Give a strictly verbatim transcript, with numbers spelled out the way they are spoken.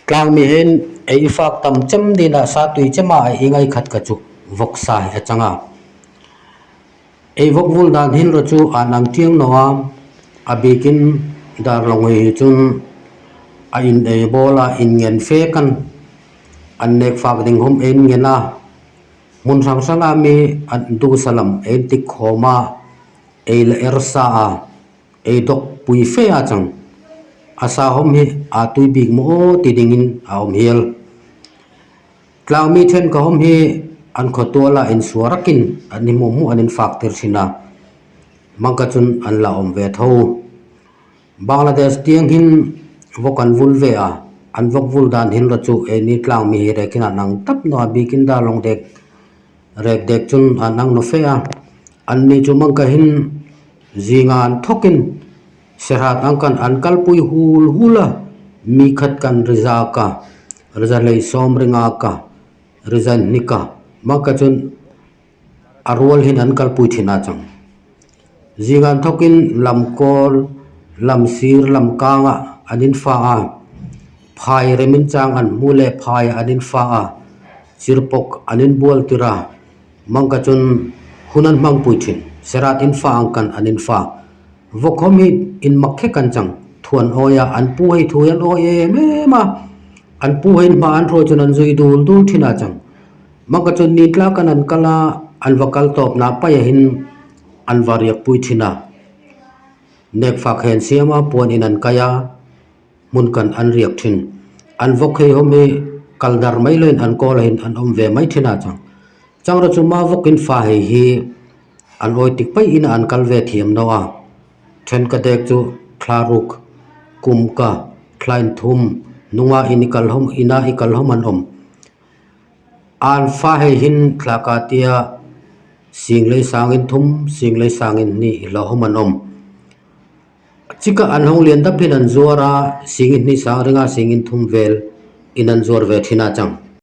Tlangmi hin ei fak tam chem ding a, sa tui chema ei ngai khat kha chu vawksa hi a chang a. Ei vawk vul dan hin ro chu an ang tieng naw a, a bikin dar long hi chun a in ei bawl a, in ngen fe kan, an nek fak ding hom ei ngen a, hmun hrang hranga mi an du sa lam ei tik khawm a, ei la er sa a, ei dawk pui fe a chang. A sa hom hi a tui bik maw ti dingin a awm hiel. Tlangmi ṭhen kha hom hi an khaw tuala insuo rakin an ni mu mu an infak tir ṭhin a. Mangka chun an la awm ve tho. Bangladesh tieng hin vawk an vul ve a, an vawk vul dan hin ro chu ei ni tlangmi hi rekin an ang tap naw a, bikin dar long dek rek dek chun an ang naw fe a. Anni chu mangka hin zinga an thawkin Serhat ang khan an kalpui hul hul a, mi khat khan riza ka, riza lei sawm ringa ka, riza hni ka, mangka chun a ruol hin an kalpui ṭhin a chang. Zinga an thawkin lam kawl, lam sir, lam kanga an infa a, phai remin chang an hmu le phai an infa a, chirpok an inbual tir a, mangka chun hun an hmangpui ṭhin, Serhat infa ang khan an infa. Vawk hom hi inmak khe kan chang, thu an awi a, an pu hei thu an awi em em a, an pu hei hma an hruoi chun an zui dul dul ṭhin a chang. Mangka chun ni tlak an an kal a, an va kal tawpna paia hin an va riak pui ṭhin a. Nek fak hen siama puan in an kai a, hmun khan an riak ṭhin. An vawk hei hom hi kal dar mai loin an kawla hin an awm ve mai ṭhin a chang. Chang ro chu ma vawk infa hei hi an awi tik pei ina an kal ve thiam naw a. Ṭhen ka dek chu thla ruk, kum ka, thla in thum, nunga in i kal hom, ina i kal hom an awm. An fa hei hin thla ka tia sing lei sang in thum, sing lei sang in hni i lo hom an awm. Chika an hong lian dap hin an zuar a, sing in hni sang ringa sing in thum vel in an zuar ve ṭhin a chang.